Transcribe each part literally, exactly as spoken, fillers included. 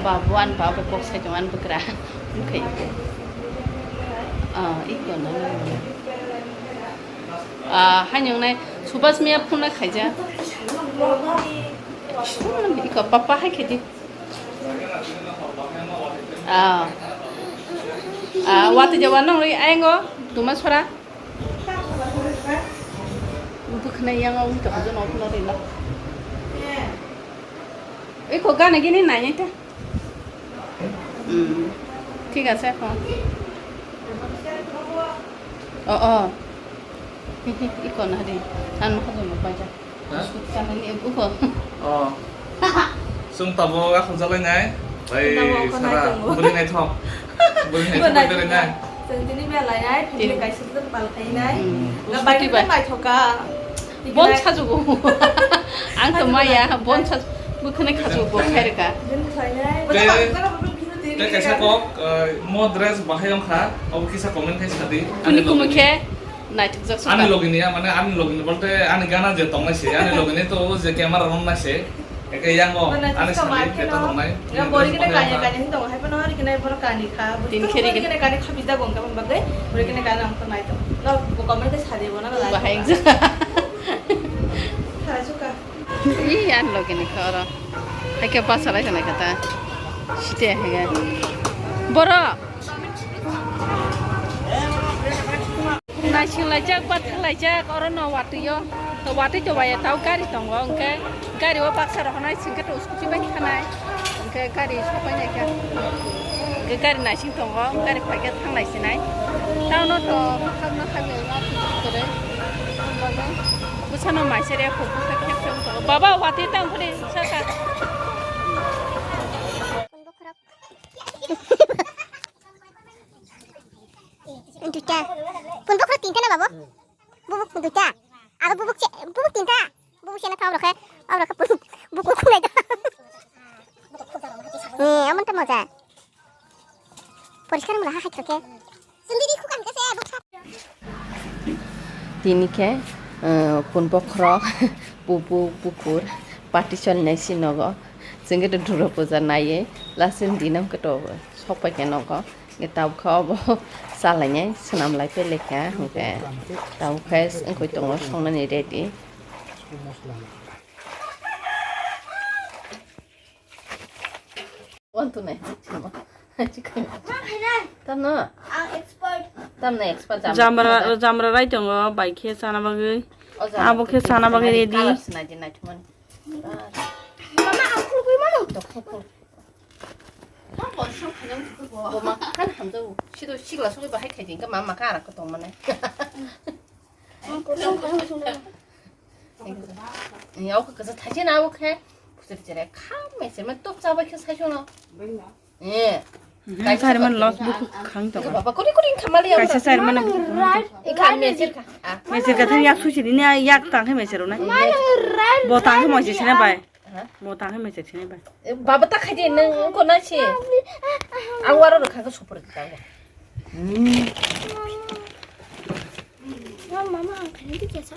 Ba, bo ani ba bo kok sai tongo, ani bwkra. Wngkha iko. Ah, iko no. Ah, haino wngnai Subhash Miya phone khaijak. Iko papa hai khaidi. Ah. Ah, watwi jawa nang ri aingo tuma sora. Bwkhwnai yang o wngtong jono phone rila. Iko gana gini nai ta. Hmm. Thik ase, এখন. Oh, oh. Iko na ri. Ang ma khajama paja. Ha? Biscuit kanani ebo ko. Oh. Sung tabo ako jalai nai. Bai sara buli nai thok. Buli nai thok buli nai. Sung tini belai nai, tini kaisa pal khai nai. Hmm. Bai thoka. Bon sajugo. Ang to maya bon saj bwkhwnai khajugo khai reka. Te kaisa kok, eh, mo dress bahai wngkha, obo kisa comment khai sadi. Kuni kumu khe naithokjak ani logini ya, mane ani logini bolte ani gana je tongnai se, ani logini to o je camera rom nai se. Eke yang o ani sadi khe to tongnai. Ya bori kene kanya kanya ni tongo, hai pano hari kene boro kani kha. Tin kheri kene kani kha bijak wngkha bagwi, bori kene kani ang to nai to. No comment khai sadi bo na. Bahai wngkha. Kha suka. Ih, yan logi ni kha oro. Hai khe basa lai tong lai kha ta. Site hai khe. Borok. Naising laijak, bathang laijak, oro no watwi o. To watwi to bai tao gari tongo, hwnkhe gari o baksa rok nai sing khe to scooty bai thanai. Hwnkhe gari sopai nai khe. Hwnkhe gari naising tongo, gari phai khe thang nai sinai. Tao no to khakna khabi o, kwrwi. Bwsano mai sere kho bwkha khe khe wngthogo. Baba, watwi tang phuri saka. Duita. Pun bokhorok tinta na, babu? Bubuk duita. Aro bubuk che, bubuk tinta. Bubuk sena thau rokhe, au rokhe pun bubuk khulai da. Ni, amon ta moja. Poriskar mula ha hai rokhe. Sendiri khukan kese buksa. Tini khe, eh, pun bokhorok, bubuk, bukur, party solinai si nogo. Chwng khe Durga puja naiwi last ni din o hwnkhe to sok pai khe nogo. Hwnkhe tabuk khe obo chalainai swnam lai pele kha, hwnkhe tabuk khe wngkoi tongo songnani ready. One to nine. Tamo? Tamo expert jam. Jamra, jamra rai tongo, bai khe chana bagwi. Abo khe chana bagwi ready. Mama, ang khulugwi mano. Bo ma kan hamjao. Sido sigla sogwi bahai khai din ka mama ka ara ko tong mane. Ni au ka sa thaje na au khe. Putir jere kha me se me top cha ba khe sai sono. Eh. Kaisa sari man los buku khang to. Baba kori kori khamali. Kaisa sari man buku khang to. Ikha me sir kha. Ah. Me sir ka thang yak susi ni yak tang khe me sir na. Bo tang khe mo sir na bai. Mo tang khe mechek sini bai. Baba ta khai de nang ko na si. Ang waro rokha ko super ta. Mama ang khai de kesa.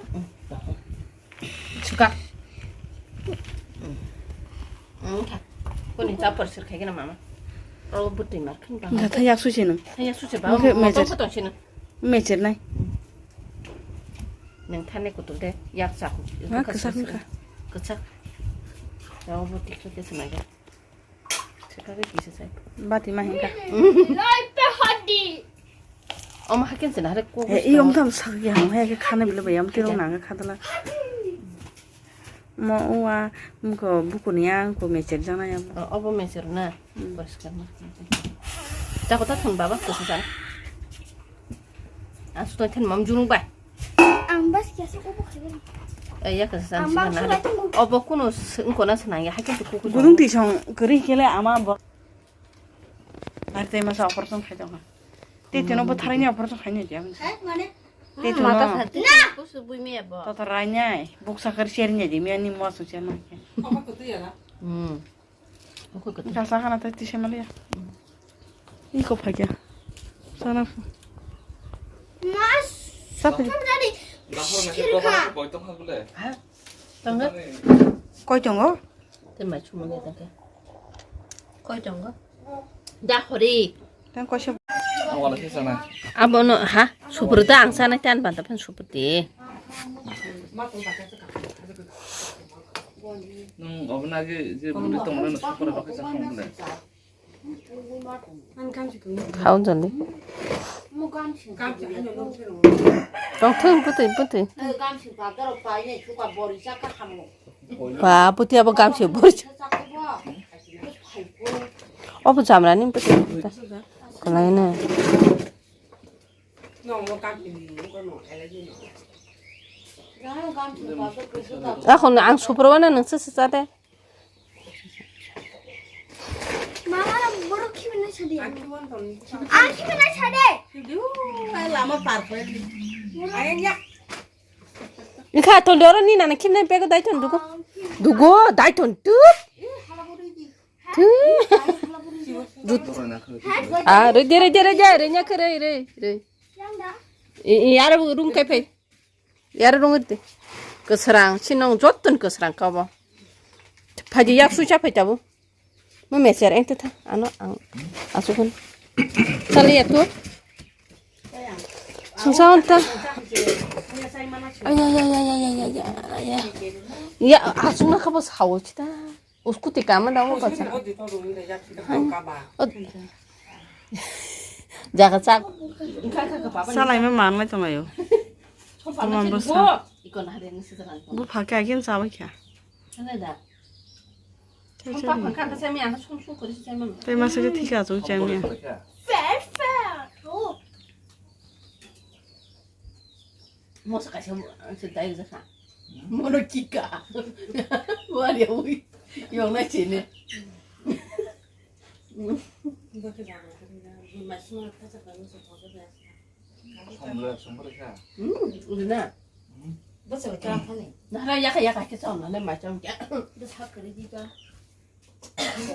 Suka. Ko ni chapar sir khai na mama. Ro buti mar khin ba. Ga tha yak su sini. Tha yak su se ba. Mo ke mechek. Mechek nai. Nang thani kutuk de, yak chak. Ha, kwchak wngkha. Kwchak. Rao bo tiksa khe swnai khe. Thwkha khe kisa sai. Bati ma hengkha. Lai pe hadi. Om hakin sina hare ko. E, i om tam sak ya, om hai khe khana bilo bayam tiro nang kha dala. Mo uwa mko buku ni ang ko mecher jana ya. Obo mecher na. Hmm. Poriskar na. Tako ta thon baba ko sa. Ang sutai than mam junung bai. Ang bas kya sa obo khagen. Eh, ya kasa san sima na. Obo kuno wngko na sanang ya hakin tu kuku. Gudung tisong keri kele ama bo. Ar te masa operation khai tong ha. Te teno bo tharai ni operation khai ni dia. Hai mane? Te teno. Mata sa te kusu bui me bo. Tata rai nai. Buk sakar share ni di me ani mo su share na. Obo kutu ya na. Hmm. Kasa kana tai tisa maliya. Iko phagya. Sana. Mas. Sate. Koi tongo? Te mai chuma ge tangke. Koi tongo? Da hori. Tang koisa. Wala khe sana. Abono ha, supur da ang sana tan ban da phan supur de. Nung obna ge je budi tongna na supur da khe sa khong le. Khao joldi. Tong thung putui putui. Ba putui abo gamsi borja. Obo jamrani putui. Kalaina. Akhon ang suprowana nungsa sisa de. Mama, borok khibina sadi. Ang khibina sadi. Lama par khlai. Ayang ya. Ikha ton doro ni nana khibna pego dai ton dugo. Dugo dai ton tu. Tu. Ah, re de re de re de re nya khe re re re. I, i, yara rung kai phai. Yara rung de. Kwsrang, sinong jottoni kwsrang kabo. Phaidi yak sucha phai tabu. Mo meser ente tha, ano ang asukun. Chale ya tu. Sungsa onta. Ay, ay, ay. Ya, asukna kabo sawo chita. Uskuti kama da mo bacha. Jaga chak. Salai ma man mai tong ayo. Tuma bwsa. Bu phakhe agin sabai kha. Tei masa khe thika chuk chang ya. Moso kaisa se dai jasa. Mono kika. Wari ui. Yong na chene. Songra, songra kha. Hmm, uri na. Basa ka thani. Nahara yaka yaka ke chong na mai chong ke. Basa kari di ka.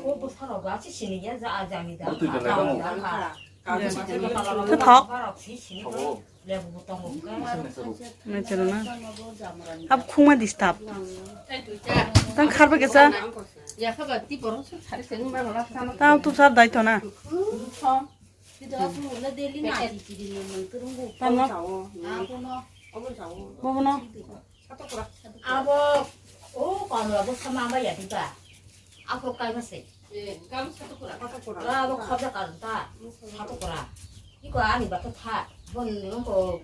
O basa ro ga chi sini ya ja a ja mi da. Butui belai tamo. Kha thok. Tamo. Nai chalo na. Ab khuma disturb. Tang kharba kesa. Tang tu sar dai to na. Tamo. Bobo no. Abo, o kamla bo sama ba ya diba. Ako kai ma se. Abo khobja karun ta. Sato kora. Iko ani ba to tha. Bon ko.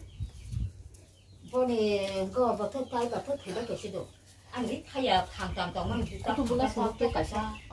Boni go ba to kai ba to thai ba ke sido. Ani thaya thang thang tong man. Atu bula sa to kaisa.